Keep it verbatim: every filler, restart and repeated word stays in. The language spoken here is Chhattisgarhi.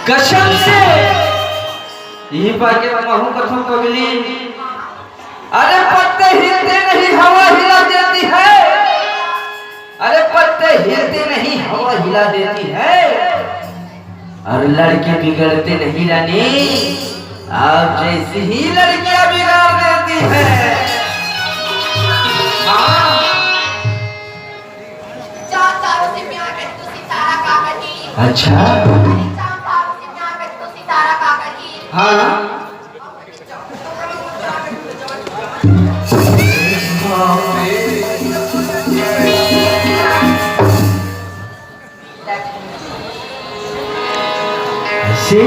कसम से, यही पाके महू कथों पगली। अरे पत्ते हिलते नहीं, हवा हिला देती है। अरे पत्ते हिलते नहीं, हवा हिला देती है। और लड़के बिगड़ते नहीं रानी, आप जैसी ही लड़कियां बिगाड़ देती है। हाँ। चांद तारों से प्यार करे तो सितारा का कहीं। अच्छा। चांद तारों से प्यार करे तो सितारा का कहीं। हाँ। ऐसे।